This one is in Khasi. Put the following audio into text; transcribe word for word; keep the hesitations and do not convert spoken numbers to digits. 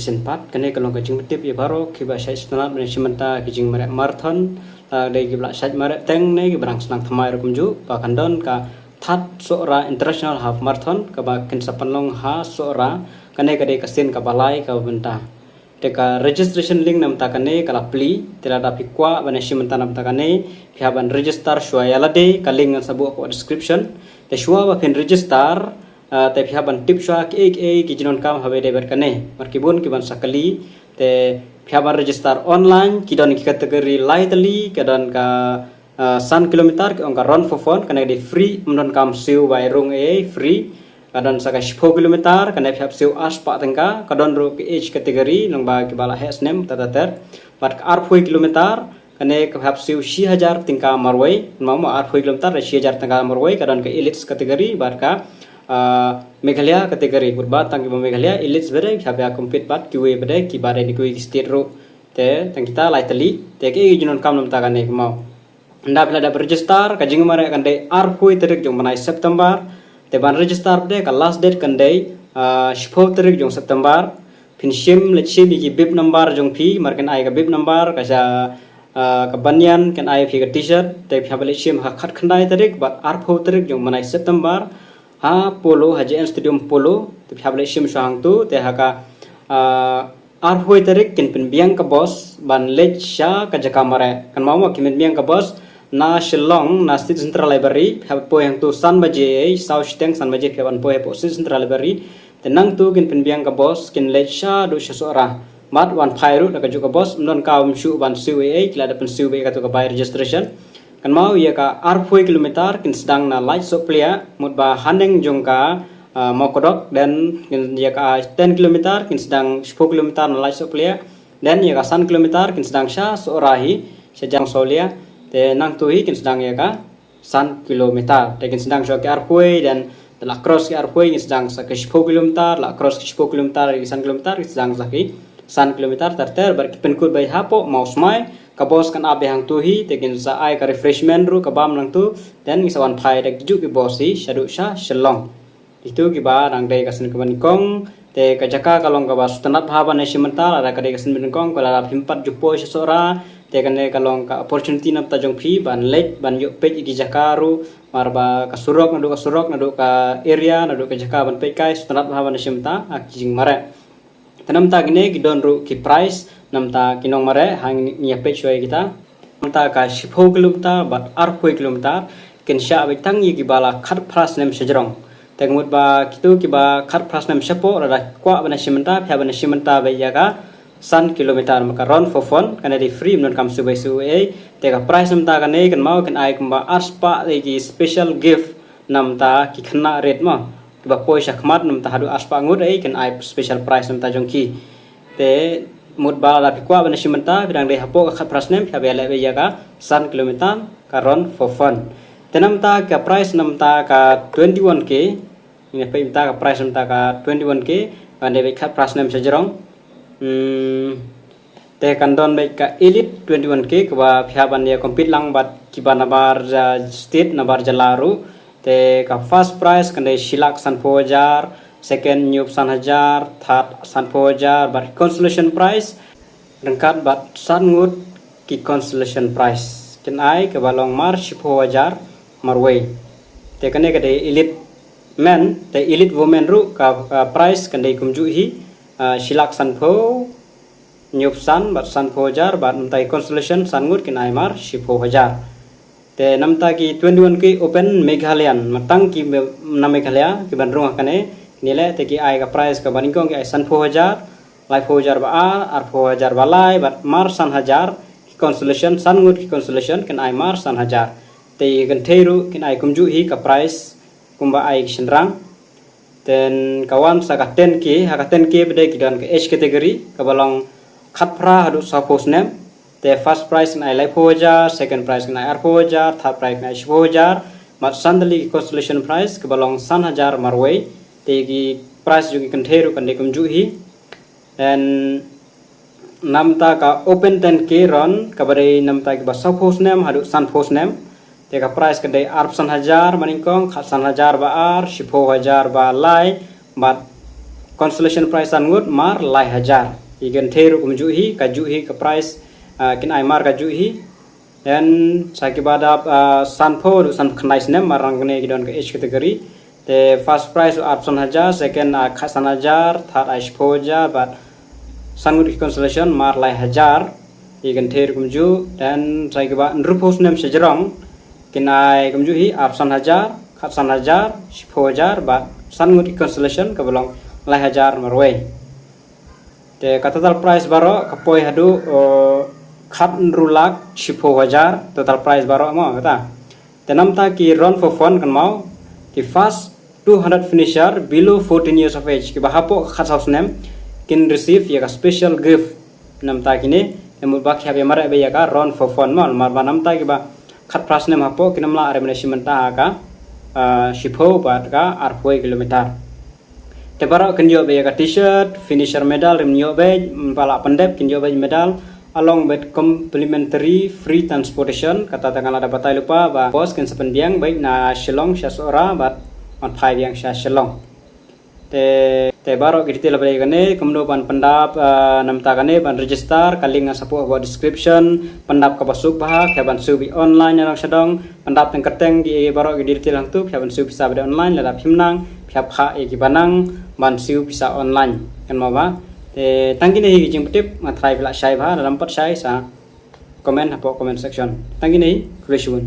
Shisien pat, kane ka long ka jingpyntip ïa baroh kiba shait sngewtynnat ban ïashim bynta ki jingmareh marathon, la dei kiba la shait mareh teng ne kiba dang sdang thymmai ruh kumjuh, ba kan don ka Thad Sohra International Half Marathon kaba kin sa pynlong ha Sohra. Kane ka dei ka sien kaba lai kaba mynta. Te ka registration link namta kane ka la plie, te lada phi kwah ban ïashim bynta namta kane, phi hap ban register shuwa ïa lade, ka link ngan sa buh hapoh description. Te shuwa ba phin register, ah, te phi hap ban tip shuwa kiei kiei ki jingdonkam haba ïadei bad kane. Namar ki bun kiban sa kylli, te phi hap ban register online, ki don ki category lai tylli, ka don ka, ah, san kilometer, ki ong ka run for fun, kane ka dei free, ym donkam siew bai rung ei, free. Ka don sa ka shiphew kilometer, kane phi hap siew arspah tyngka, ka don ruh ka age category, lyngba kiba la heh snem, ter ter ter. Bad ka arphew kilometer, kane ka hap siew shi hajar tyngka marwei, ma ma arphew kilometer, shi hajar tyngka marwei, ka don ka elites category, bad ka, ah, Meghalaya category, bad tang kiba Meghalaya, elites ba dei, phi hap ïa compete bad kiwei ba dei, kiba dei na kiwei ki state ruh. Te, tang kita lai tylli, te kiei ki jingdonkam namta kane kumno. Ynda phi la dep register, ka jingmareh kan dei arphew tarik jong bnai September. Te ban register pat de ka last date kan dei, ah, shiphew tarik jong September. Phin shim, leit shim ïa ki bib number jong phi, namar kin ai ka bib number, ka sha, ah, ka banyan, kin ai phi ka t-shirt, te phi hap leit shim ha khatkhyndai tarik bad arphew tarik jong bnai September. Ha Polo, ha J N Stadium Polo, te phi hap leit shim shuwa hangto, te ha ka, ah, arphew tarik kin pynbiang ka bus ban leit sha ka jaka mareh. Kan mut mo kin pynbiang ka bus na Shillong, na State Central Library, phi hap poi hangto san baje, saw shiteng san baje phi hap ban poi hapoh State Central Library. Te nangto kin pynbiang ka bus, kin leit shaduh sha Sohra. Bad wan phai ruh da kajuh ka bus, ym donkam shuh ban siew ei ei, ki la dep pynsiew beit ïa kato ka bai registration. Kan mut ïa ka arphew kilometer kin sdang na Laisohpliah, mut ba haneng jong ka, ah, Mawkdok, then kin ïa ka ten kilometer kin sdang shiphew kilometer na Laisohpliah, then ïa ka san kilometer kin sdang sha Sohra hi, sha Jrong Sohlieh, te nangto hi kin sdang ïa ka san kilometer. Te kin sdang shuwa ki arphew, then la cross ki arphew kin sdang sa ki shiphew kilometer, la cross ki shiphew kilometer, ki san kilometer, kin sdang sa ki san kilometer ter ter, bad ki pynkut beit hapoh Mawsmai, ka bus kan ap beit hangto hi, te kin sa ai ka refreshment ruh ka bam nangto, then kin sa wan phai da kajuh ki bus hi, shaduh sha Shillong. Ito kiba dang dei ka sien kaba nyngkong, te ka jaka ka long kaba sngewtynnat bha ban ïashim bynta, lada ka dei ka sien kaba nyngkong, ko lada phim pat ju poi sha Sohra, te kane ka long ka opportunity namta jong phi, ban leit, ban ïoh peit ïa ki jaka ruh, namar ba ka surok, naduh ka surok, naduh ka area, naduh ka jaka ban peit kai, sngewtynnat bha ban ïashim bynta, ha ki jingmareh. Te namta kine ki don ruh ki price, namta ki nongmareh, ha ngi ïa peit shuwa ïa kita. Namta ka shiphew kilometer, bad arphew kilometer, kin shah beit tang ïa kiba la khatphra snem shajrong. Te ka mut ba kito kiba khatphra snem shapoh, lada kwah ban ïashim bynta, phi hap ban ïashim bynta beit ïa ka san kilometer, ma ka run for fun, kane dei free, ym donkam siew bai siew ei ei. Te ka price namta kane, kan mut kin ai kumba arspah dei ki special gift, namta ki khynnah rit mo. Kiba poi shakhmat namta haduh arspah ngut ei, kin ai special price namta jong ki. Te mut ba lada phi kwah ban ïashim bynta, phi dang dei hapoh ka khatphra snem, phi hap ban leh beit ïa ka san kilometer, ka run for fun. Te namta ka price namta ka twenty-one K, ngin ïa peit namta ka price namta ka twenty-one K, kan dei beit khatphra snem shajrong. Hmm, te kan don beit ka Elite twenty-one K, kaba phi hap ban ïa compete lang bad kiba nabar ja state, nabar jylla ruh. Te ka first prize kan dei shi lak sanphew hajar, second hynñiewphew san hajar, third sanphew hajar, bad consolation prize ryngkat bad san ngut ki consolation prize. Kin ai kaba long mar shiphew hajar marwei. Te kane ka dei Elite Men, te Elite Women ruh ka, ka prize kan dei kumjuh hi, ah, shi lak sanphew hynñiewphew san bad sanphew hajar, bad namta ki consolation san ngut kin ai mar shiphew hajar. Te namta ki twenty-one K Open Meghalayan, ma tang ki me-, na Meghalaya, kiban rung ha kane, kine leh te ki ai ka prize kaba nyngkong ki ai sanphew hajar, laiphew hajar ba ar, arphew hajar ba lai, bad mar san hajar, ki consolation, san ngut ki consolation, kin ai mar san hajar. Te kynthei ruh, kin ai kumjuh hi ka prize, kumba ai ki shynrang. Then ka wan sa ka ten K, ha ka ten K pat de ki don ka age category, kaba long khatphra haduh sawphew snem. Te first prize kin ai laiphew hajar, second prize kin ai arphew hajar, third prize kin ai shiphew hajar, bad san tylli ki consolation prize, kaba long san hajar marwei. Te ki prize jong ki kynthei ruh kan dei kumjuh hi. Then namta ka Open ten K run, kaba dei namta kiba sawphew snem haduh sanphew snem. Te ka prize ka dei arphew san hajar ba nyngkong, khatsan hajar ba ar, shiphew hajar ba lai, bad Consolation prize san ngut mar lai hajar. Ki kynthei ruh kumjuh hi, kajuh hi ka prize, ah, kin ai mar kajuh hi. Then sa kiba dap, ah, sanphew haduh sanphew khyndai snem, mar rang kane ki don ka age category. Te first prize u arphew san hajar, second, ah, khatsan hajar, third ai shiphew hajar, bad san ngut ki consolation mar lai hajar. Ki kynthei ruh kumjuh, then sa kiba hynriewphew snem sha jrong, kin ai kumjuh hi arphew san hajar, khatsan hajar, shiphew hajar, bad san ngut ki consolation kaba long lai hajar marwei. Te ka total prize baroh ka poi haduh, uh, khathynriew lak shiphew hajar total prize baroh mo kata. Te namta ki run for fun kynmaw, ki first two hundred finisher below fourteen years of age, kiba hapoh khatsaw snem, kin receive ïa ka special gift. Namta kine, em ba ki hap ïa mareh beit ïa ka run for fun mo, mar ba namta kiba khatphra snem hapoh kin ym lah re mane shim bynta ha ka, ah, shiphew bad ka arphew kilometer. Te baroh kin ïoh beit ïa ka t-shirt, finisher medal, rim ïoh beit, ba lah pyndep kin ïoh beit medal, along with complimentary free transportation, kata te nga la da batai lypa ba bus kin sa pynbiang beit na Shillong sha Sohra bad wan phai biang sha Shillong. Te, te baroh ki detail ba dei kane, kumno ban pyndap, ah, namta kane, ban register, ka link nga sa put hapoh description, pyndap kaba suk bha, phi hap ban siew beit online na dong sha dong, pyndap teng kyrteng ki baroh ki detail hangtu, phi hap ban siew pisa beit online, lada phim nang, phi hap phah ïa kiba nang ban siew pisa online. Kynmaw ba. Te tang kine hi ki jingpyntip, nga tharai phi lah shai bha, lada ym pat shai sa comment hapoh comment section. Tang kine hi, khublei shibun.